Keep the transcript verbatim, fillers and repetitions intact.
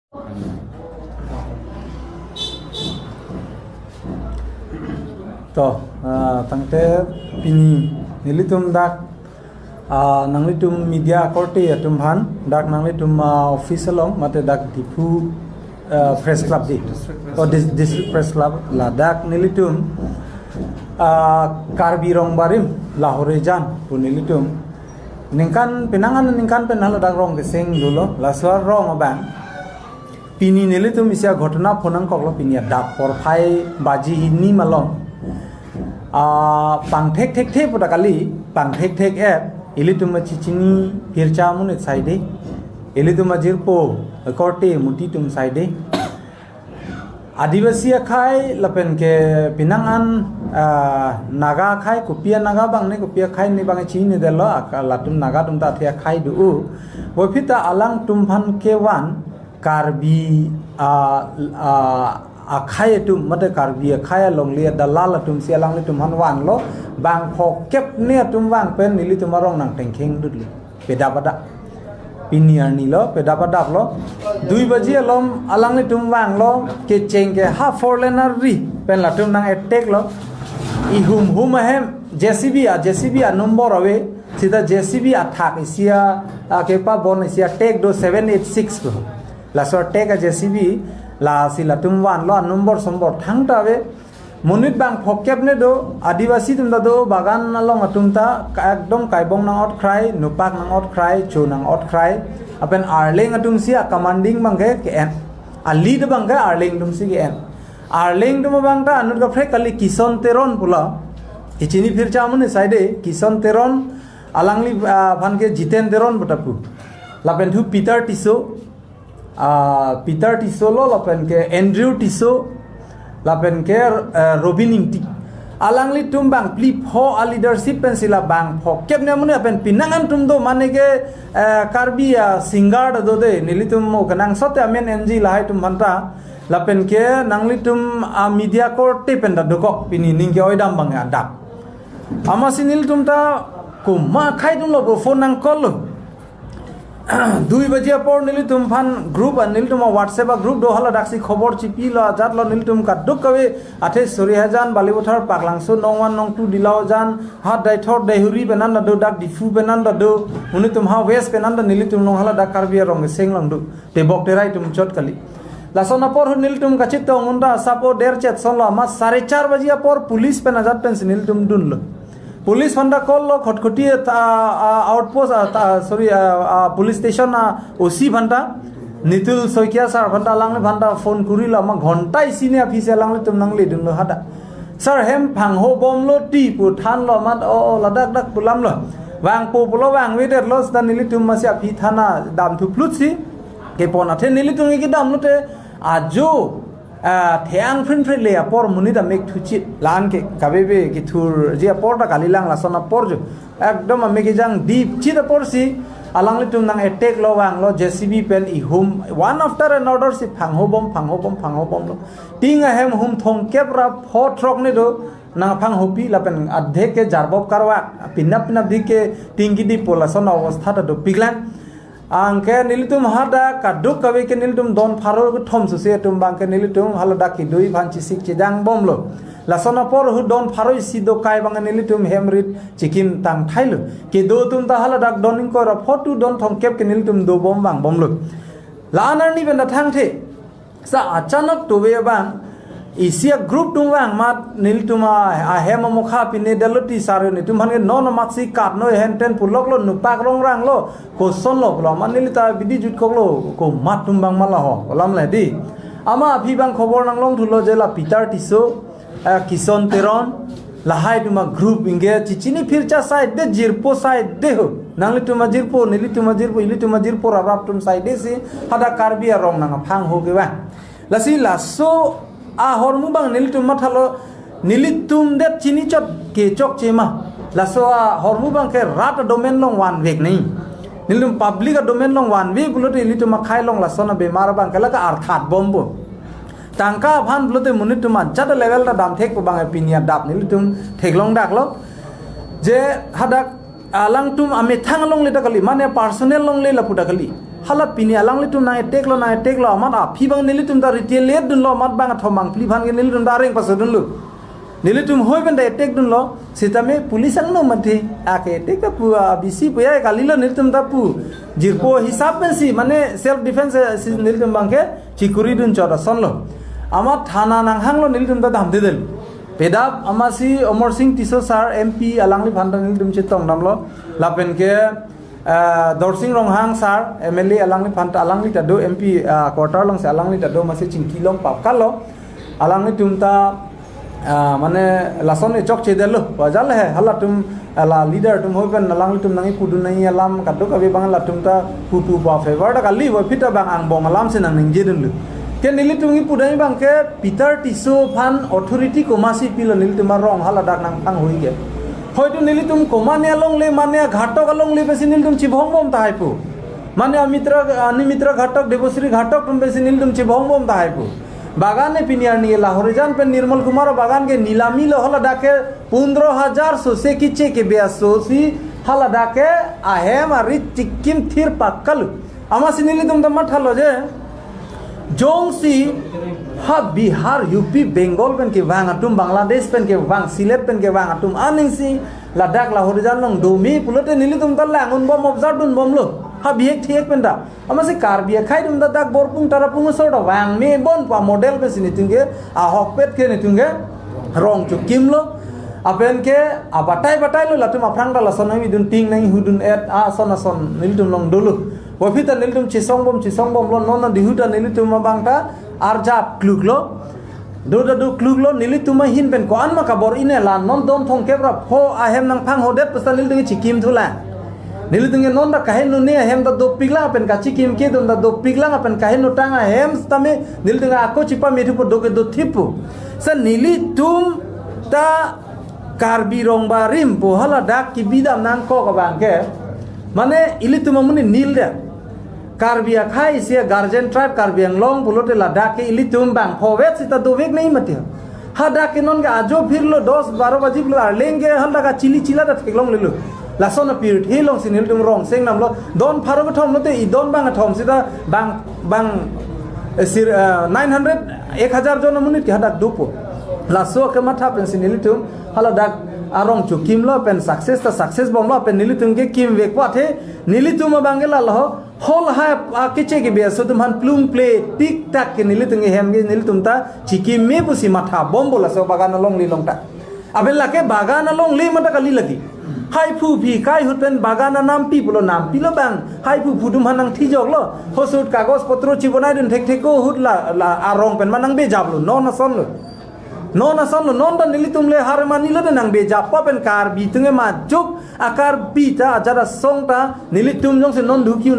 To, ah, tangte pini nelitum dak, ah, nanglitum media akorte atum aphan, dak nanglitum, ah, office along, mate dak Diphu, ah, Press Club dei. Oh, dis-, District Press Club, ladak nelitum, ah, Karbi Rong Barim, Lahore Jan, pu nelitum. Ningkan penang an ningkan pen haladak rong keseng dolo, laso arong abang. Pini nelitum isi aghotona phonangkoklo, pini adap porphai baji hini malom. Ah, pangthek thekthe pu ta kali, pangthek thek-et, ilitum chechini phircha amonit saide, ilitum ajirpo akorte amuti atum saide. Adivasi akhai lapen ke penang an, ah, Naga akhai, kopi a-Naga abang ne, kopi akhai ne abang chinidetlo, ak-, latum Naga atum ta athe akhai do-o. Puvoiphit ta alangtum aphan kevan Karbi, ah, ah, akhai atum, mate Karbi akhai alongle adalal atum si alanglitum aphan vanlo, bang phokep ne atum vang pen nelitum arong nangtengkheng dutlo. Pedap adap. Pini arni lo, pedap adap lo. Dui baji alom alanglitum vanglo, kecheng ke ha four lane ari pen latum nang-attack lo. Ihum hum ahem, J C B a, J C B a number ave, sita J C B athak isi a, a kepabon isi a tag do seven eight six lo. Laso tag a J C B, lasi latum vanlo, a number sombor thangta ave. Monit bang phokep ne do, Adivasi atum ta do, bagan along atum ta, ka-, ekdom kaibong nang-otkhrai, nupak nang-otkhrai, cho nang-otkhrai. Lapen Arleng atum si a commanding abang ke, ke-en. A lead abang ke Arleng atum si ke-en. Arleng atum abang ta anut kaprek kali, Kison Teron pulo. Kechini phircha amonit saide, Kison Teron, alangli, ah, aphan ke Jiten Teron pu ta pu. Lapen thu Peter Tisso, ah, Peter Tisso lo, lapen ke Andrew Tisso, lapen ke, eh, Robin Ingti. Alanglitum bang phli pho a leadership pen si la bang phokep ne amonit, lapen penang an atum do, mane ke, eh, Karbi a singer ta do dei, nelitum mo kenangsot amen N G lahai atum aphanta, lapen ke nanglitum a media akorte pen ta dokok, pini ning ke-oidam abang adap. Amatsi nelitum ta komat akhai atum lo bo phone nang-call lo. Dui baji apor nelitum aphan group a, nelitum a WhatsApp a group do, haladak si khobor chipilo, ajat lo nelitum kadokave, athe Sorihajan, Balipathar, Paklangso, Nongvan, Nongtu, Dilaujan, ha Deithor, Deihori pen an ta do, dak Diphu pen an ta do, nelitum ha West pen an ta nelitum along haladak Karbi arong keseng along do. Tebok terai atum chot kali. Lason apor ahut nelitum kachetong un ta sapo der chet son lo, amat sare char baji apor police pen ajat pen si nelitum dunlo. Police aphanta call lo, Khatkhati ta, ah, outpost, ah, ta, sorry, ah, ah, police station a O C aphanta, Nitul Saikia sir aphanta, alangli aphanta phone kurilo, amat ghonta isi ne aphi si alanglitum nangle dunlo hadak. Sir, hem phangho bomlo ti pu thanlo, amat o, o, ladak dak pu alam lo. Vangpo pulo vangvedetlo, seta nelitum amatsi aphi thana damthu plut si kepon, athe nelitum ke kedam lote ajo, ah, the-ang phrinphri le apor monit amek thuchit, la-an ke kaveve kethurji apor ta kalilang, lason apor jo. Ekdom amek kejang dipchit apor si alanglitum nang-attack lo, vanglo, J C B pen ihum, one after another si phangho bom, phangho bom, phangho bomlo. Ting ahem hum thomkep ra pho throk ne do, nangphanghopi lapen adhek ke jarbop karvak, pinap pinap dik ke ting kidi pu lason a-obostha ta dopiklang. Anke nelitum hadak kadokave ke nelitum don pharo kethom suse atum abang ke nelitum haladak kedui aphan chesik chedang bomlo. Lason apor ahut don pharo isi dokai abang nelitum hem rit chikim tangthailo. Kedo atum ta haladak don ingkoi ra pho tu don thomkep ke nelitum dobom vangbomlo. La-an arni pen ta thangthe. Sa achanak tove abang, isi a group atum vang amat nelitum a, ahem amokha pine daloti saryo netum aphan ke non amatsi katno henten puloklo, nupak rongranglo, kosonlo pulo, amat neli ta bidi jutkoklo, komat atum abang ma la ho, alam le dei. Amat aphi abang khobor nanglong thulo je la Peter Tisso, eh, Kison Teron, lahai atum a group ingke chechini phircha saide, jirpo saide ho. Nanglitum ajirpo, nelitum ajirpo, ilitum ajirpo, rarap atum saide si hadak Karbi arong nangphangho kevang. Lasi laso ahormu abang nelitum mathalo, nelitum det chini chot ke chokche ma. Laso ahormu abang ke rat adomen along vanvek nai. Nelitum public adomen along vanve pulote ilitum akhai along lason abemar abang ke la ka-arthat bompo. Tangka aphan pulote monit atum ajat a level ta damthekpo abang pini adap nelitum theklong daklo. Je hadak alangtum amethang alongle ta kali, mane personal alongle lapu ta kali. Hala pini alanglitum nang attack lo, nang attack lo, amat aphi abang nelitum ta retaliate dunlo, amat bang athom bang phli aphan ke nelitum ta areng pasodunlo. Nelitum hoi pen ta attack dunlo, sitame police angno mati, ake attack ta pu, a, B C pu ya kalilo nelitum ta pu. Jirpo hisap pensi, mane self defense, eh, si nelitum abang ke chikuri dun chot asonlo. Amat thana nanghanglo nelitum ta damdedel. Pedap amatsi Amarsing Tisso sir M P alangliphan ta nelitum chetong damlo. Lapen ke, eh, Dorsing Ronghang sir, M L A alangliphan ta, alangli ta do M P, ah, quarter alongsi alangli ta do, amatsi chingki long pap kalo. Alanglitum ta, ah, mane lason e chokchedetlo. Wajar le he, halatum, ah, la leader atum hoi pen alanglitum nangkipu dun nangji alam kadokave abang latum ta pupu pa favor ta kali, puvoiphit ta bang angbong alamsi nangningje dunlo. Ke nelitum kipu dun abang ke Peter Tisso aphan authority komatsi pilo nelitum arong haladak nangphanghoi ke. Hoito nelitum komatne alongle, mane aghatok alongle pensi nelitum chibongbom tahai pu. Mane amitra, Animitra ghatok, Debosri ghatok atum pensi nelitum chibongbom tahai pu. Bagan e pini arni Lahorijan pen Nirmal Kumar abagan ke nilami lo, haladak ke pondro hajar sose kiche ke biaso si haladak ke ahem ari chikim thir pakkalu. Amatsi nelitum ta mathalo je, jongsi ha Bihar, U P, Bengal pen kevang atum, Bangladesh pen kevang, Sylhet pen kevang atum aning si ladak Lahorijan along dome pulote nelitum ta lang-unbom, observe dunbomlo. Ha bihek thihek pen ta. Amatsi Karbi akhei atum ta dak Borpung Tarapung asor ta vangme bon pu amodel pensi nelitum ke ahokpet ke nelitum ke rong chokimlo. Lapen ke abatai batailo, latum aphrang ta lason nangvidun, ting nanghudun et, ason ason nelitum along dolo. Puvoiphit ta nelitum chesongbom chesongbomlo, non non dihu ta nelitum abang ta arjap kluklo. Do ta do kluklo, nelitum ahin pen ko-an ma kabor-i ne, la non don thomkep ra pho ahem nangphanghodet pu seta nelitum chikim thulang. Nelitum ke non ta kaheno ne ahem ta dopiklang lapen kachikim kedun ta dopiklang lapen kaheno tang ahem sitame nelitum ako chipame thupo, do ke dothip pu. Seta nelitum ta Karbi Rongbarim pu haladak kebidam nangkok abang ke, mane ilitum amonit nil de. Karbi akhei isi a-guardian tribe Karbi Anglong pulote ladak ke ilitum bang phovet sita dovek nangji mati. Hadak ke non ke ajo phirlo, dos baro baji pulo, arleng ke haladak kachili chila ta theklonglelo. Lason apirthe alongsi nelitum rong seng damlo. Don pharo kethom lote, idon bang kethom sita bang, bang, eh, sir, eh, nine hundred, ek hajar jon amonit ke hadak dopo. Laso kematha pensi nelitum haladak arong chokimlo pen success ta success bomlo pen nelitum ke kimvekpo athe nelitum abang ke lalo. Hol ha, ah, kiche ke biaso atum aphan plung ple tik tak ke nelitum ke hem ke nelitum ta chikime pusi mathabompo laso bagan alongle along ta. Lapen lake bagan alongle mata kali lagi. Haiphu phi kai ahut pen bagan anampi pulo, nampi lo bang. Haiphu phu atum aphan nangthijoklo. Hosut kagos potro chibonai dun thekthek ko ahut la, la arong pen ma nangbejaplo. Non asonlo. Non asonlo, non ta nelitum le harmani lo ta nangbejappo pen Karbi atum ke majok a-Karbi ta ajat asong ta nelitum jongsi non dukhi un